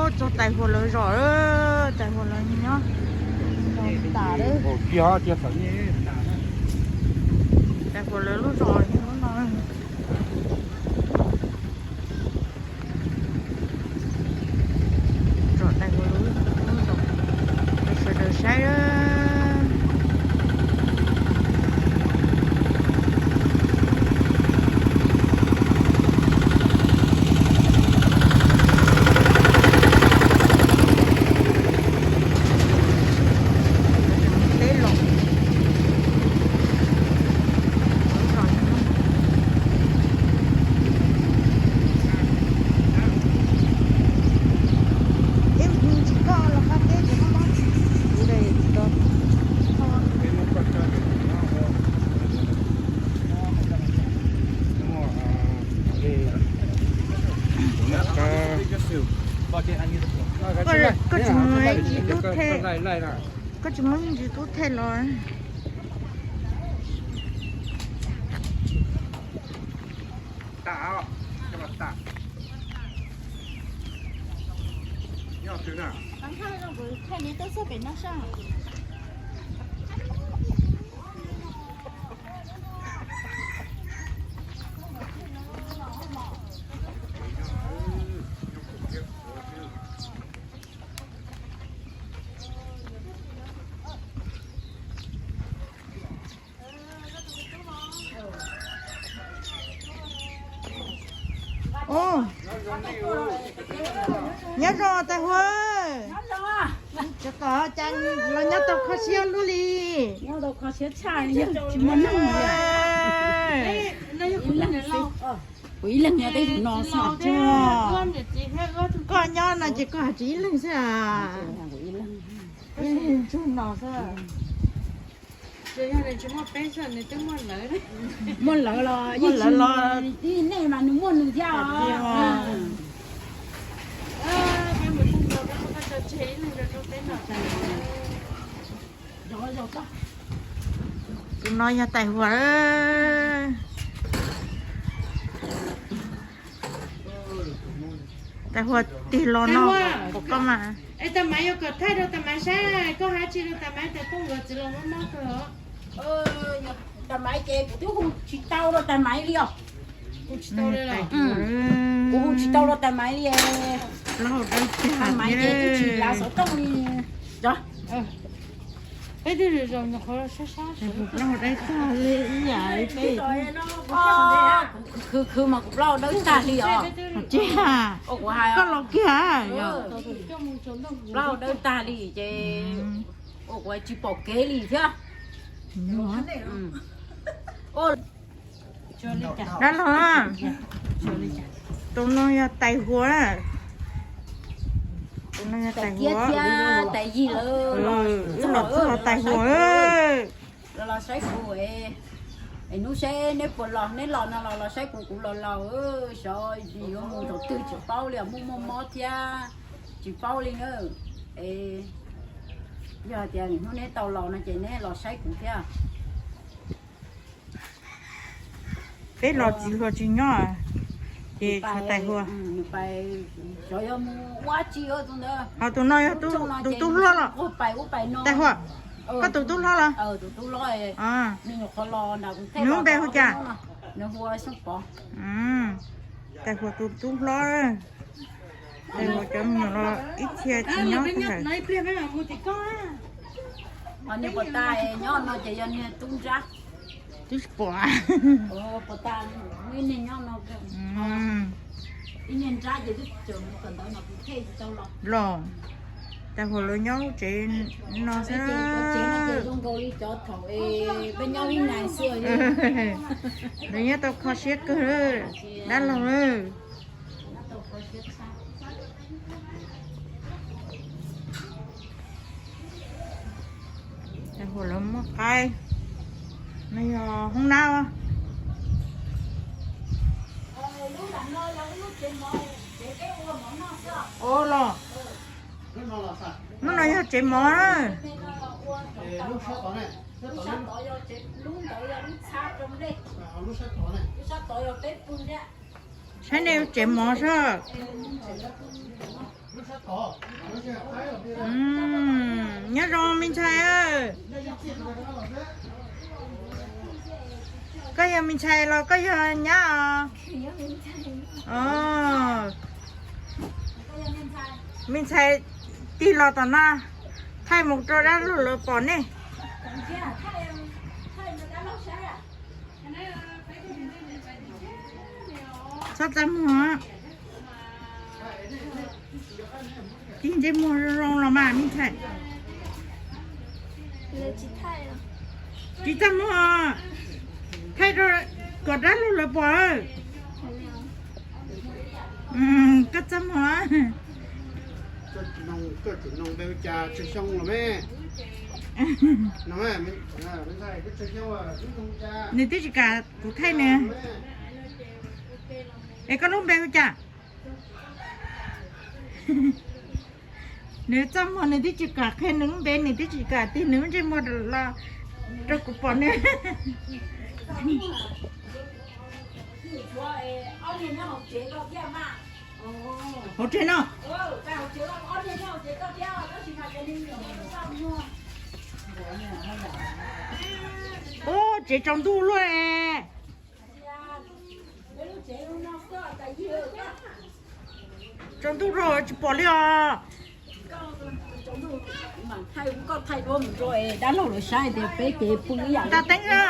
Txog Tais Huas lawv zos, Tais Huas lawv nyob tas lawm. Tais Huas lawv lub zos nyob no. Zos Tais Huas lawv lub zos, sawv daws saib. Teb los. Ib ntsis koj los qab teb ces koj mob kuv de tsis tau. Koj tsis muaj ib ntsis tub thej, koj tsis muaj ib ntsis tub thej los. Nyob zoo Tais Huas. Tsis kom cas los nyob tau kho siab luaj li. Tsis muaj neeg li. Kuv ib leeg nyob tej no xwb. Koj nyob no ces koj tsis ib leeg xwb. Ib leeg ntsuag no xwb. Muaj lawv los, muaj lawv los, nej mas nws muaj nws thiab os. Tus no yog Tais Huas. Tais Huas tig los no, pom koj mas. Es Tais Maiv yuav kom thaij rau Tais Maiv saib, koj hais tsis rau Tais Maiv tias koj nkawd txiv los mob mob kawg os. Tais Maiv ces kuv twb hu tsis tau rau Tais Maiv li os. Hu tsis tau li los? Kuv hu tsis tau rau Tais Maiv li. Tais Maiv ces twb tsis lav xov tooj li. Peb twb zoo zoo nyuam qhuav sab sab. Plaub hau dawb tag li ib yam li peb. Khwv khwv mas kuv plaub hau dawb tag li os. Koj los kiag. Plaub hau dawb tag li ces ua kuv tsis pom kev li thiab. Dab laug, tus no yog Tais Huas. Tus no yog Tais Huas. Wb los txog Tais Huas. Los los saib kuv, es hnub seb neb puas los, neb los no los los saib kuv, kuv los laus, xyov yuav mus thaum twg tsis paub li os, muaj muaj mob thiab tsis paub li na. Es yog tias hnub neb tau los no ces neb los saib kuv thiab. Peb los txiv hluas tsis nyob, ces Tais Huas. Xyov yog mus ua tsi tus ntawd. Ho tus no yog tus tub hlob los? Tais Huas, koj tus tub hlob los? Nws nyuam qhuav los nram kuv thiaj los. Nws lub npe hu cas? Nws hu ua Xyooj Pov. Tais Huas tus tub hlob. Tais Huas cov me nyuam los ib txhia tsis nyob. Niag pom tas nyob no ces yog niag tub nrab. Twb tsis pom. Pom tas ib niag nyob no. Ib niag nrab ces twb tseem mus kawm ntawv no kuv thiaj tsis tau los. Los, Tais Huas lawv nyob lub tsev no xwb. Tsev no ces zoo nkaus li cov thaum peb nyob ib nais xwb. Lawv nyob tau kho siab kawg, dab laug. Tais Huas lawv muab qaib, no yog hoob nab. Ua los, hnub no yog tsev mov. Saib nej tsev mov sab. Nyob zoo me ntxhais. Koj yog me ntxhais los koj yog nyab os? Me ntxhais tig los tom no, thaij mus rau dab laug lawv pom ne. Txhob txaj muag. Tig ntsej muag zoo los mas me ntxhais. Tsis txaj muag, thaij rau kom dab laug lawv pom. Koj txaj muag. Koj tseem nug npe hu cas, Tsawg Xyooj los me? Nws twb tsis kam kuv thaij nws. Es koj lub npe hu cas? Nws txaj muag, nws twb tsis kam qhia nws lub npe, nws twb tsis kam tig nws lub ntsej muag los rau kuv pom nws. Hauv tsev no. Ub, tsev tsaus ntuj luaj. Tsaus ntuj rau tsis pom li os. Ntaus teeb na.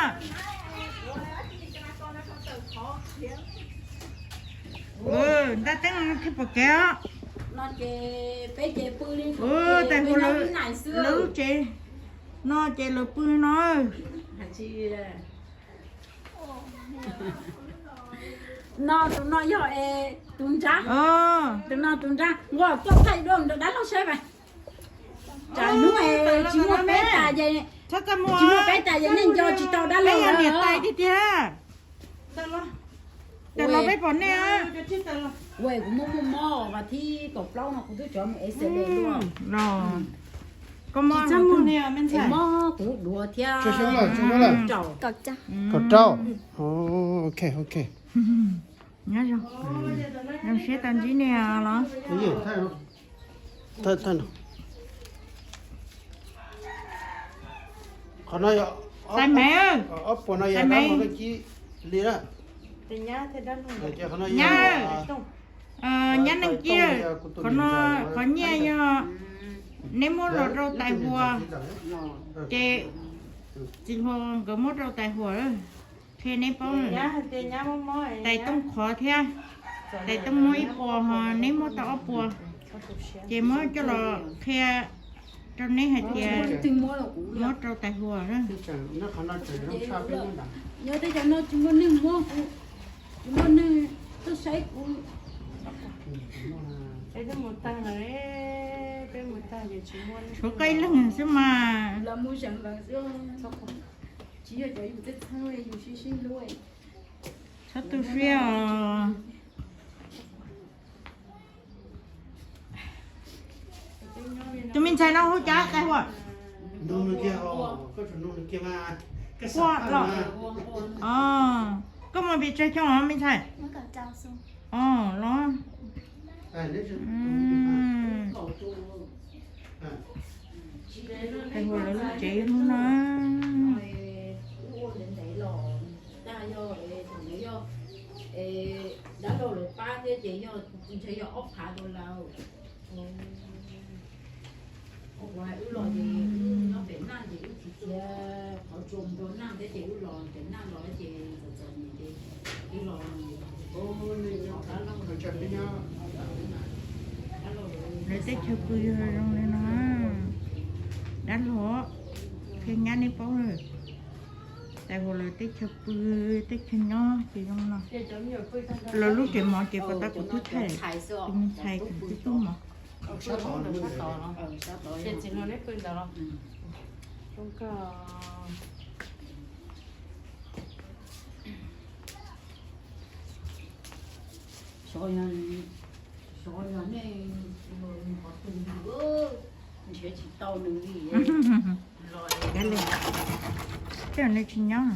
Ntaus teeb thiaj pom kev os. Tais Huas lawv lub tsev no ces lawv pw no. No tus no yog tus nrab. Tus no tus nrab, nqa koj thaij dua rau dab laug saib mas. Tsam hnub tsis muaj peb tas ces, tsis muaj peb tas ces nej nco tsis tau dab laug lawm. Niam tais tiag tiag. Tam no peb pom nej. Ua kuv muaj muaj mob vas thib kaum plaub no kuv twb tso mus ev xav de dua. Koj mob, mob kuv duav thiab. Kaum rau. Ok, ok. Zoo siab tau ntsib nej los. Tais Maiv, Tais Maiv, nyab, nyab Neej Ciaj, qhov no qhov nyiaj yog neb muab los rau Tais Huas, ces txiv Huas nkawd muab rau Tais Huas. Qhia neb paub, Tais Tooj qhov thiab, Tais Tooj muab ib puas ho neb muab tau ob puas, ces muab coj los qhia rau neb hais tias muab rau Tais Huas. Nyob teb chaws no tsis muaj neeg muab, tsis muaj neeg tuaj saib kuv. Tshuav koj ib leeg xwb mas. Tsis yog cov yus txheeb txheeb, yus sib sib hlub. Txhob tu siab os. Tus me ntxhais no hu cas Tais Huas? Quaj los? Koj mus pes tsawg xyoo os me ntxhais? Los. Tais Huas lawv lub tsev hnub no. Dab laug lawv pab thiab ces yog ntshe yog ob phav rau lawm. Ua wb los ces wb nyob pem Naj ces wb tsis txia qhov tsua mus rau Naj thiab ces wb los pem Naj los ces txom txom nyem ces wb los. Lawv teb chaws pw yog zoo li no. Dab laug, qhia nyab nej paub lawm. Tais Huas lawv teb chaws pw, teb chaws nyob ces zoo no. Lawv lub tsev mov ces puas tau kuv twb thaij, tus me ntxhais kuv twb tuaj mov. Xyov yog nej qhov twg ntshe tsis tau nws li. Tej nws tsis nyob.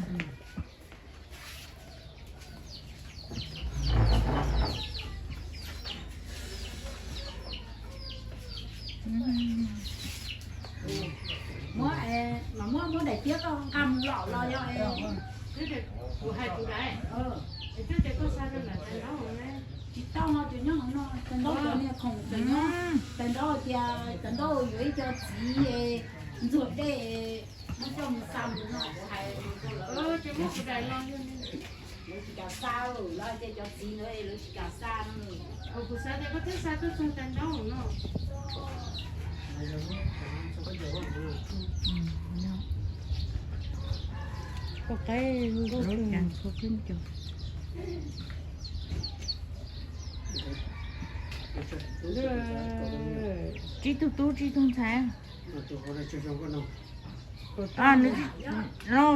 Muab, mas muab, muab daim tiab koj nqa mus lom los yog. Kuv hais tus daim, tsis tau no, cov nyob hauv no, tais ntaub cov niag khoom cov nyob, tais ntaub tias tais ntaub yuav ib co txiv ntxuag dej, muab coj mus xa mus no kuv hais. Lawv tsis kam xa, lawv tias cov txiv ntawd lawv tsis kam xa no. Kuv xav tias koj twb xa tuaj txog tais ntaub no. Koj qaib lub, tsib tug tub tsib tug ntxhais. No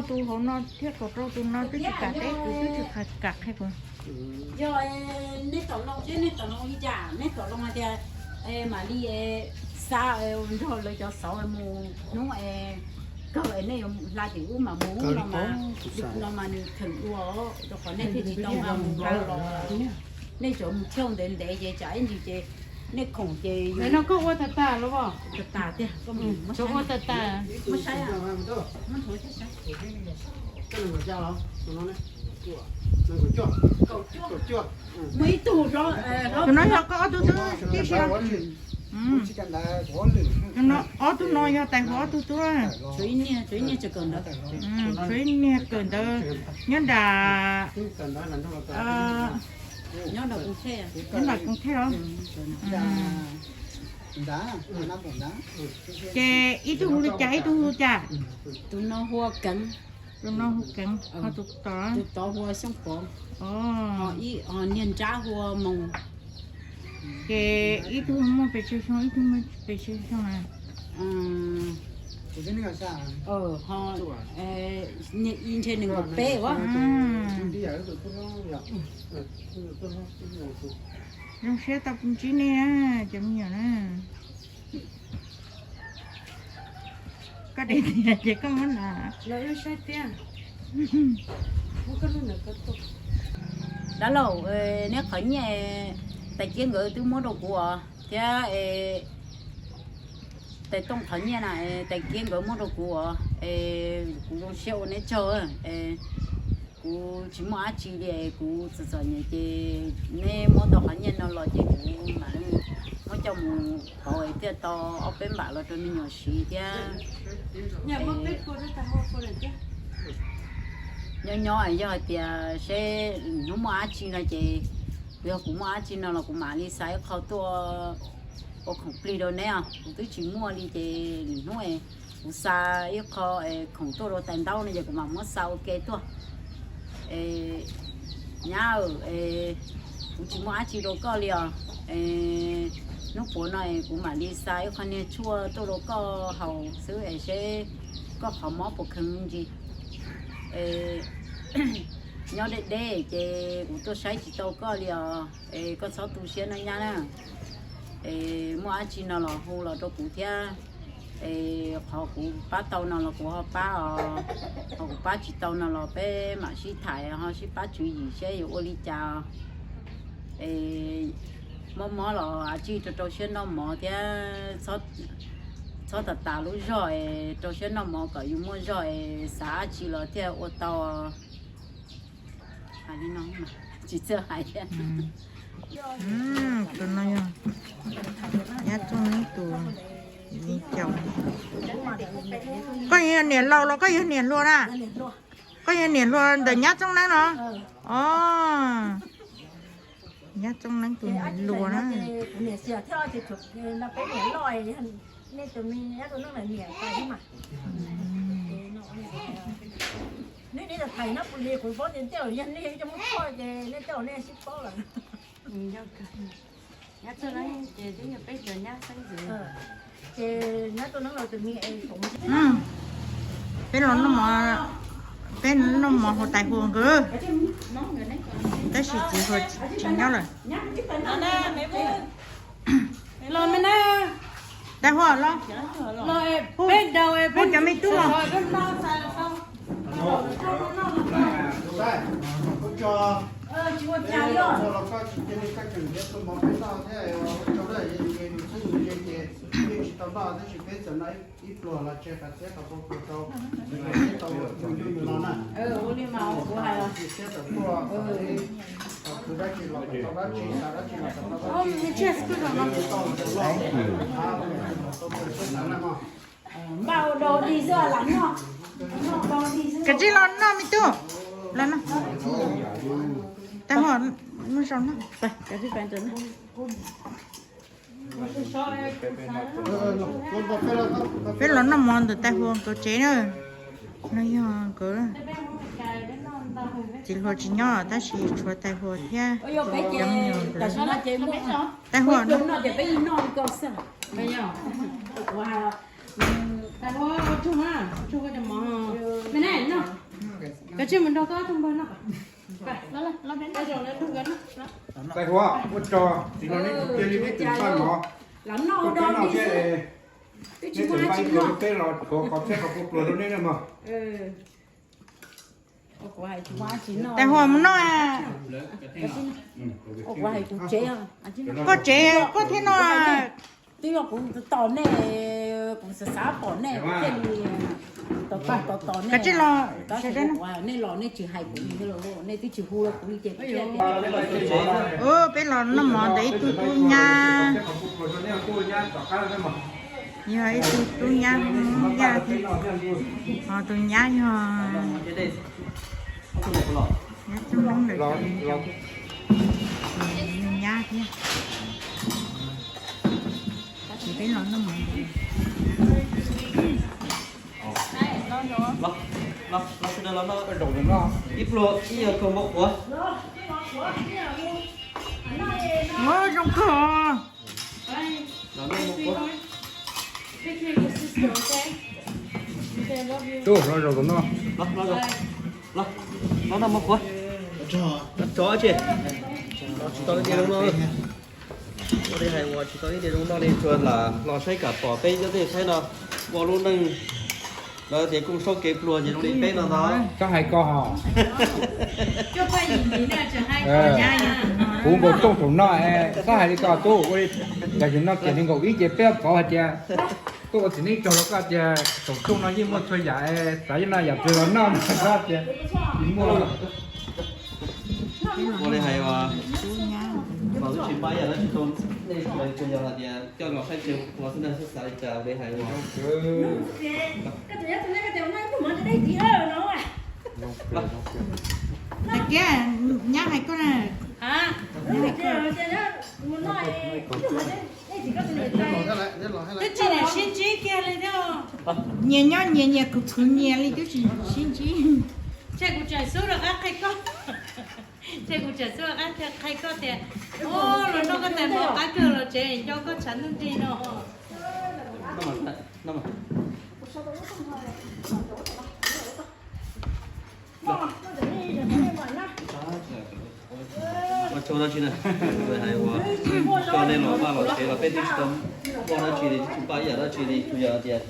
tus hauv no thiab kaum rau tus no twb tsis kam teb kuv, twb tsis kam qhia kuv. Yog nej tom loo seb nej tom loo li cas, nej tom loo hais tias mam li xa nrog lawv cov xauv mus hnub kawg es nej yuav hla tim ub mas mus no mas, no mas nws kheem dua rau qhov nej thiaj tsis tau nqa mus hla los. Nej cov mus thiaj ntev ntev ces tsam ib ntsis ces nej khoom ces no koj ua tag tas los as? Tag tas tiag, koj mus ua tag tas. Muab saib, muab nthuav thiab saib. Muaj ib tug hlob, tus no yog koj ob tug xwb tib si. Ob tug no yog tais huv ob tug tub. Tshuav ib niag tsawm kawm ntawv, tshuav ib niag kawm ntawv nyob nram, nyob nram Koos Thej os. Ces ib tug hu li cas ib tug hu li cas? Tus no hu ua Keev. Tus no hu Keev, ho tus tod? Tus tod hu ua Xyooj Pov. Ho niag nrab hu ua Moos. Ces ib tug muaj pes tsawg xyoo ib tug muaj pes tsawg xyoo na? Ho niag ib ntshe nees nkaum peb ua. Zoo siab tau ntsib nej cov me nyuam na. Koj de tiag ces koj muab na. Dab laug, neb qhov nyiaj Tais Kiab nkawd twb muab rau kuv os thiab, Tais Tooj qhov nyiaj na Tais Kiab nkawd muab rau kuv os. Kuv zoo siab ua neb tsaug. Kuv tsis muaj dab tsi li, kuv txom txom nyem ces neb muab tau qhov nyiaj no los ces kuv mam muab coj mus pauv thiaj tau ob peb npam los rau me nyuam siv thiab. Nyob nyob yog hais tias seb hnub muaj dab tsi no ces, yog kuv muaj dab tsi no los kuv mam li xa ib qho tuaj ua khoom plig rau neb os. Kuv twb tsis muaj li ces lwm hnub kuv xa ib qho khoom tuaj rau Tais Ntaub no ces kuv mam muab xa ua ke tuaj. Nyab, kuv tsis muaj dab tsi rau koj li os. Hnub puav no kuv mam li xa ib qho niag tshuaj tuaj rau koj haus xwb es seb koj qhov mob puas kheev me ntsis. Nyob deb deb ces kuv tuaj saib tsis tau koj li os. Koj txhob tu siab no nyab na. Muaj dab tsi no los hu los rau kuv thiab. Qhov kuv pab tau no los kuv ho pab os, qhov kuv pab tsis tau no los peb mam sib tham ho sib pab tswv yim seb yuav ua li cas. Mob mob los dab tsi rau rau siab noj mov thiab, txhob tas tas lub zog es rau siab noj mov kom yus muaj zog es xav dab tsi los thiaj ua tau. Hais li no tsis txawj hais thiab. Tus no yog nyab Txooj Neeb tus viv ncaus. Koj yog niam laus los koj yog niam hluas na? Koj yog niam hluas ntawm nyab Txooj Neeb no? Os, nyab Txooj Neeb tus niam hluas na. Peb los noj mov, peb noj mov hauv Tais Huas nkawd, tab sis txiv Huas tsis nyob lawm. Tais Huas los, hu cov me tub los. Tab sis peb txawm noj ib pluag los tseg qhov txhiab qhov kua pluag rau, peb tau yug yug yus no na. Ua li mas kuv hais los tsis siab tawm tuaj, tau khwv dab tsi los tau dab tsi, xav dab tsi los tau dab tsi. Kav tsij los noj me tub, los noj. Tag hos, muaj zoo noj. Peb los noj mov ntawm tais Huas nkawd tsev na. No yog nkawd txiv hluas tsis nyob tab sis tshuav tais Huas thiab cov me nyuam nkawd. Tais Huas no. Tais Huas, ua tsaug, txiv hluas neb cia li neb tus paj mov, koj cov noj thiab, neb tseem npaj ib pluag rau peb los tshuav qhov txhiab qhov kua pluag rau neb na mog. Tais Huas mus noj. Koj tsev koj thiaj noj. Twb yog kuv tos nej, kuv xav xav pom nej thiaj li tos tos tos nej. Kav tsij los sawv daws, nej los nej tsis hais kuv, nej twb tsis hu rau kuv li ces. Peb los noj mov ntawm ib tug tub nyab. Yog ib tug tub nyab Hmoob Yaj thiab. Ho tus nyab yog nyab Txooj Loob ntawm yog nyab thiab. Ces peb los noj mov. Ib pluag ib yam kawg mov qhuav. Ua zoo kawg. Tub, los zaum no. Los noj mov qhuav. Tsov tsis, tsis tau ib diav zoo no. Ua li hais uas tsis tau ib diav zoo no li, tsuas lam los saib kam pom peb nyob tej saib no ua lub neej. Lawv tias kooj saub kev pluag ces zoo li peb no ntag. Txhob hais ko hos. Kuv nkaus Txooj thaum no, txhob hais li ko tub, ua li cas no tias li nkaus ib ces peb txov hais tias tuaj ua txiv neej tsaug los koj tias thaum Txooj no yeej muaj txhua yam, xav yog no yam twg los noj no koj tias tsis muaj. Ua li hais uas tsis npaj ib yam dab tsi rau nej, tsuas yog hais tias coj los saib kev pluag xwb na, xav li cas li hais uas. Tag kiag, nyab hais koj na. Twb tsis sib ntsib kiag li thiab. Nyias nyob nyias, nyias khwv khwv nyias li twb tsis sib ntsib. Ntshe kuv tseem xub rov qab qhia koj. Ntshe kuv tseem xub rov qab qhia koj tias, o, los noj koj tais mov qab kawg los tsev nco koj tshav ntuj nrig no. Ua tsaug dab tsi na, hais uas coj nej los vaj los tsev los peb twb tsis tau npaj dab tsi li, tsis npaj ib yam dab tsi li, tsuas yog tias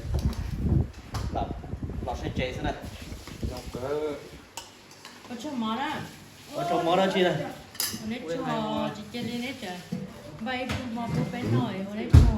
los saib tsev xwb na. Ua tsaug mov dab tsi na. Tsis cia li neb tseem npaj ib pluag mov pub peb noj, ua neb tsaug.